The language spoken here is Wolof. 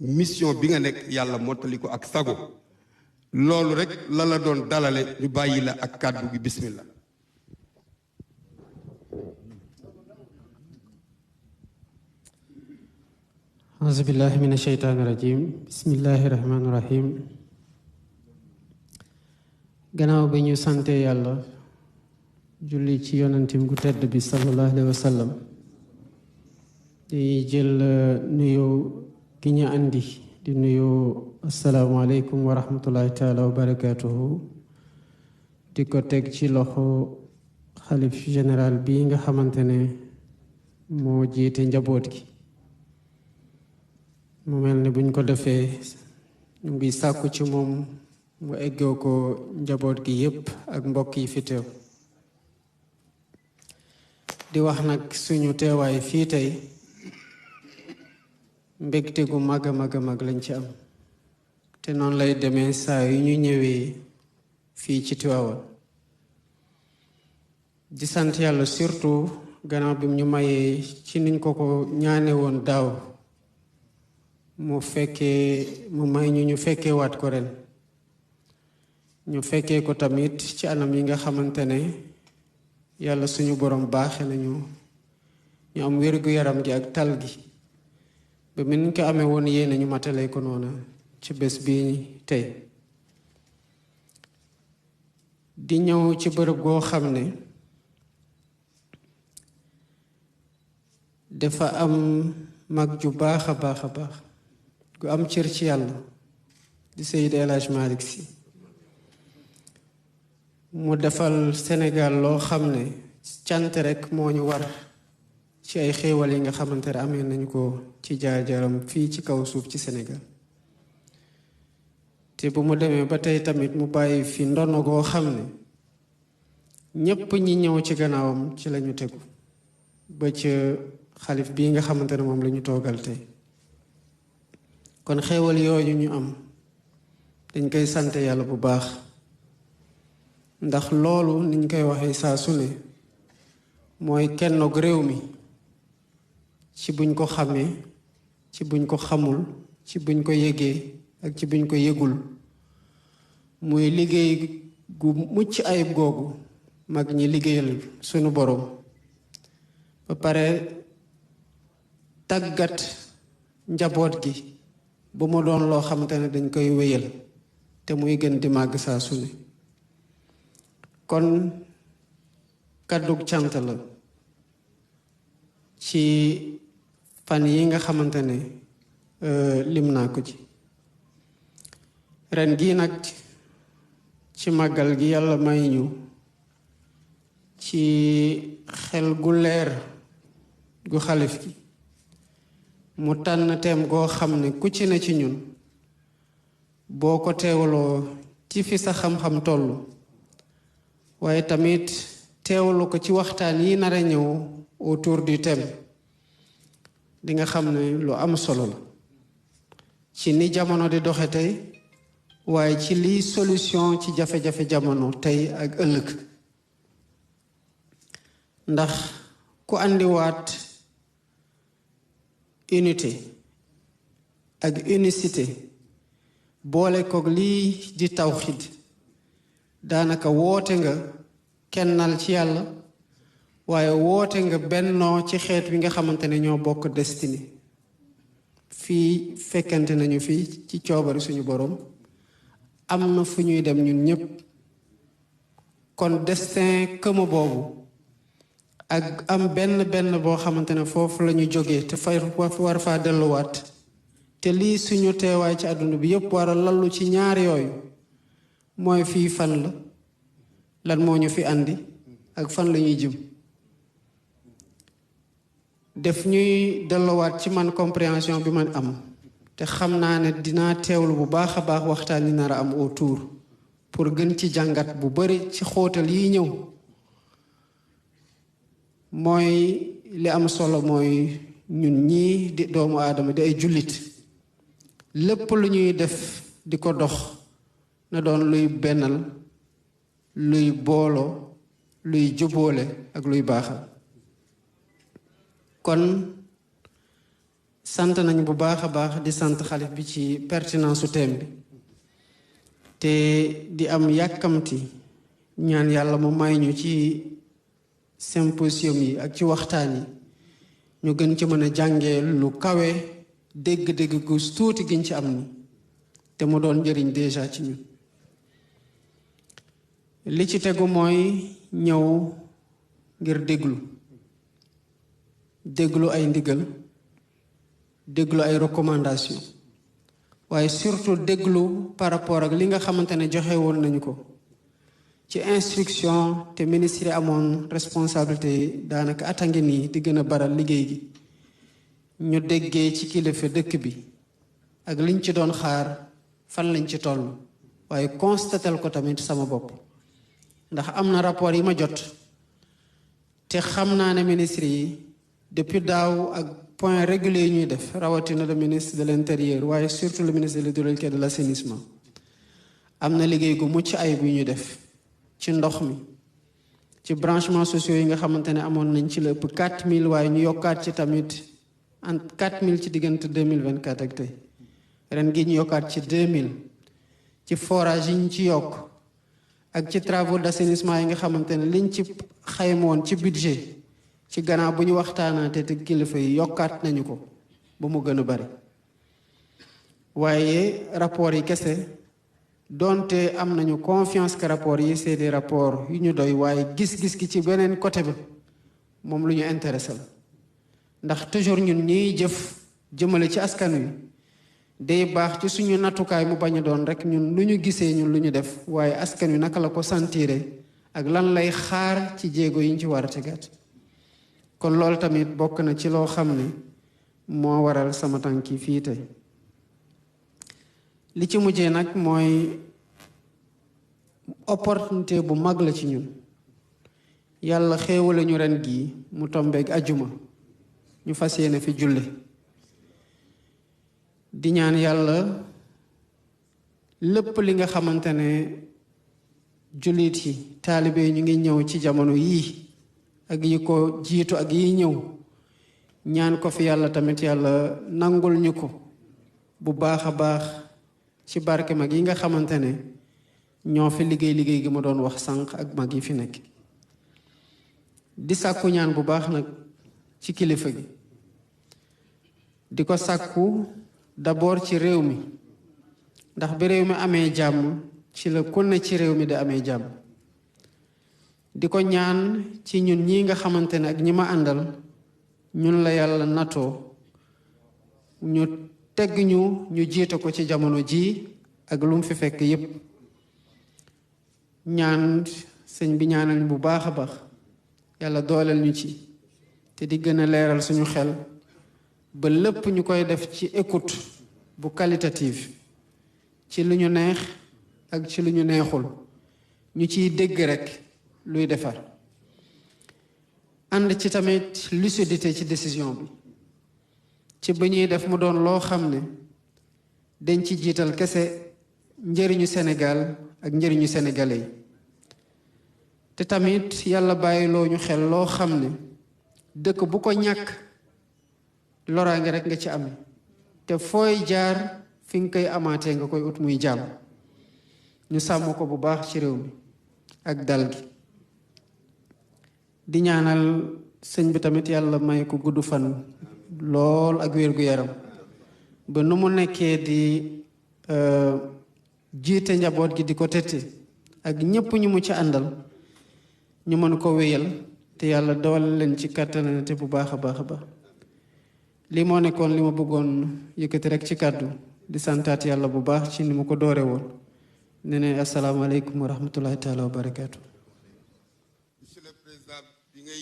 mission bi nga nekk yàlla mottali ko ak sago loolu rek la doon dalale ñu bàyyi la ak kàddu gi bismillah. auzu billahi mina sheytaani rajim bismillahi rahmaani rahim. gannaaw ba ñu sante yàlla julli ci yonantim gu tedd bi sallallahu alayhi wa sallam di jël nuyoo gi ñu andi di nuyoo asalaamaaleykum wa rahmatullahi taala wa barakatuhu di ko teg ci loxo xalif général bi nga xamante ne moo jiite njaboot gi. mu mel ne buñ ko defee ñu ngi sàkku ci moom mu eggoo ko njaboot gi yépp ak mbokk yi fi teew. di wax nag suñu teewaay fii tey mbégte gu mag a mag a mag lañ ci am te noonu lay demee saa yu ñu ñëwee fii ci Tiwaawan di sant yàlla surtout gannaaw bi ñu mayee ci niñ ko ñaane woon daaw mu may ñu fekkee waat ko ren ñu fekkee ko tamit ci anam yi nga xamante ne yàlla suñu borom baaxe nañu ñu am wér-gu-yaram gi ak tal gi ba mi ñu ko amee woon yéene ñu matale ko noona ci bés bi tey di ñëw ci bërëb goo xam ne dafa am mag ju baax a baax a baax gu am cër ci yàlla di Seydi El Hadji Malick Sy mu defal Sénégal loo xam ne cant rek moo ñu war ci ay xéewal yi nga xamante ne amee nañu ko ci jaar-jaaram fii ci kaw suuf ci Sénégal te bu mu demee ba tey tamit mu bàyyi fi ndono goo xam ne ñépp ñi ñëw ci gannaawam ci lañu tegu ba ca xalif bii nga xamante ne moom la ñu toogal tey kon xéewal yooyu ñu am dañ koy sant yàlla bu baax ndax loolu niñ koy waxee saa su ne mooy kennoog réew mi ci buñ ko xamee ci buñ ko xamul ci buñ ko yëgee ak ci buñ ko yëgul muy liggéey gu mucc ayib googu mag ñi liggéeyal sunu borom ba pare tàggat njaboot gi bu mu doon loo xamante ne dañ koy wéyal te muy gën di màgg saa su ne kon kàddug cant la ci fan yi nga xamante ne lim naa ko ci ren gii nag ci màggal gi yàlla may ñu ci xel gu leer gu xalif gi mu tànn teem goo xam ne ku ci ne ci ñun boo ko teewaloo ci fi sa xam-xam tollu waaye tamit teewalu ko ci waxtaan yi nar a ñëw autour du thème di nga xam ne lu am solo la ci ni jamono di doxe tey waaye ci liy solution ci jafe-jafe jamono tey ak ëllëg ndax ku àndiwaat unité ak unicité boole koog lii di tawxid daanaka woote nga kennal ci yàlla waaye woote nga bennoo ci xeet wi nga xamante ne ñoo bokk destiny fii fekkante nañu fii ci coobari suñu borom am na fu ñuy dem ñun ñépp kon destin këma boobu ak am benn boo xamante ne foofu la ñu jógee te fay war faa delluwaat te lii suñu teewaay ci àdduna bi yépp war a lallu ci ñaar yooyu mooy fii fan la lan moo ñu fi andi ak fan la ñuy jëm def ñuy delluwaat ci man compréhension bi man am te xam naa ne dinaa teewlu bu baax a baax waxtaan yi nar a am autour pour gën ci jàngat bu bari ci xóotal yi ñëw mooy li am solo mooy ñun ñii di doomu aadama di ay jullit lépp lu ñuy def di ko dox na doon luy bennal luy booloo luy jubóole ak luy baaxal kon sant nañ bu baax a baax di sant xalif bi ci pertinence su thème bi te di am yàkkamti ñaan yàlla mu may ñu ci symposium yi ak ci waxtaan yi ñu gën ci mën a jàngee lu kawe dégg-dégg gu tuuti giñ ci am ni te mu doon njëriñ déjà ci ñun. li ci tegu mooy ñëw ngir déglu ay ndigal déglu ay recommandation waaye surtout déglu par rapport ak li nga xamante ne joxe woon nañu ko ci instruction te ministre yi amoon responsabilité daanaka at a ngi nii di gën a baral liggéey gi ñu déggee ci kilifa dëkk bi ak liñ ci doon xaar fan lañ ci toll waaye constatel ko tamit sama bopp ndax am na rapport yi ma jot te xam naa ne ministre yi depuis daaw ak point régulier yi ñuy def rawatina le ministre de l'intérieur waaye surtout le ministre de l'hydraulique et de l'assainissement am na liggéey gu mucc ayib yu ñu def ci ndox mi ci branchements sociaux yi nga xamante ne amoon nañ ci la ëpp 4000 waaye ñu yokkaat ci tamit en 4000 ci diggante 2024 ak tey ren gi ñu yokkaat ci 2000 ci forage yi ñu ci yokk ak ci travaux d'assainissement yi nga xamante ne liñ ci xaymoon ci budget ci gannaaw bu ñu waxtaanaate te kilifa yi yokkaat nañu ko ba mu gën a bari waaye rapport yi kese donte am nañu confiance que rapport yi c'est des rapports yu ñu doy waaye gis-gis gi ci beneen côté bi moom lu ñu intéressé la ndax toujours ñun ñiy jëf jëmale ci askan wi day baax ci suñu nattukaay mu bañ a doon rek ñun lu ñu gisee ñun lu ñu def waaye askan wi naka la ko sentiré ak lan lay xaar ci jéego yi ñu ci war a tegaat kon loolu tamit bokk na ci loo xam ne moo waral sama tànki fii tey li ci mujjee nag mooy opportunité bu mag la ci ñun yàlla xéewale ñu ren gii mu tombeeg ajuma ñu fas yéene fi julle di ñaan yàlla lépp li nga xamante ne jullit yi taalibe ñu ngi ñëw ci jamono yii ak yi ko jiitu ak yi ñëw ñaan ko fi yàlla tamit yàlla nangul ñu ko bu baax a baax ci barke mag yi nga xamante ne ñoo fi liggéey gi ma doon wax sànq ak mag yi fi nekk di sàkku ñaan bu baax nag ci kilifa gi di ko sàkku d'abord ci réew mi ndax bi réew mi amee jàmm ci la ku ne ci réew mi di amee jàmm di ko ñaan ci ñun ñi nga xamante ne ak ñi ma àndal ñun la yàlla natoo ñu tegg ñu jiite ko ci jamono ji ak lu mu fi fekk yépp ñaan sëñ bi ñaanal ñu bu baax a baax yàlla dooleel ñu ci te di gën a leeral suñu xel ba lépp ñu koy def ci écoute bu qualitative ci lu ñu neex ak ci lu ñu neexul ñu ciy dégg rekk luy defar ànd ci tamit lucidité ci décision bi ci ba ñuy def mu doon loo xam ne dañ ci jiital kese njëriñu Sénégal ak njëriñu sénégalais yi te tamit yàlla bàyyiloo ñu xel loo xam ne dëkk bu ko ñàkk loraange rek nga ci amee te fooy jaar fi nga koy amaatee nga koy ut muy jàmm ñu sàmm ko bu baax ci réew mi ak dal gi di ñaanal sëñ bi tamit yàlla may ko gudd fan lool ak wér-gu-yaram ba nu mu nekkee di jiite njaboot gi di ko tette ak ñépp ñu mu ci àndal ñu mën ko wéyal te yàlla doole leen ci kàttan te bu baax a baax a baax li moo nekkoon li ma bëggoon yëkkati rek ci kàddu di santaat yàlla bu baax ci ni mu ko doore woon ne ne asalaamaaleykum wa rahmatullahi taala wa barakaatu. Monsieur le Président bi ngay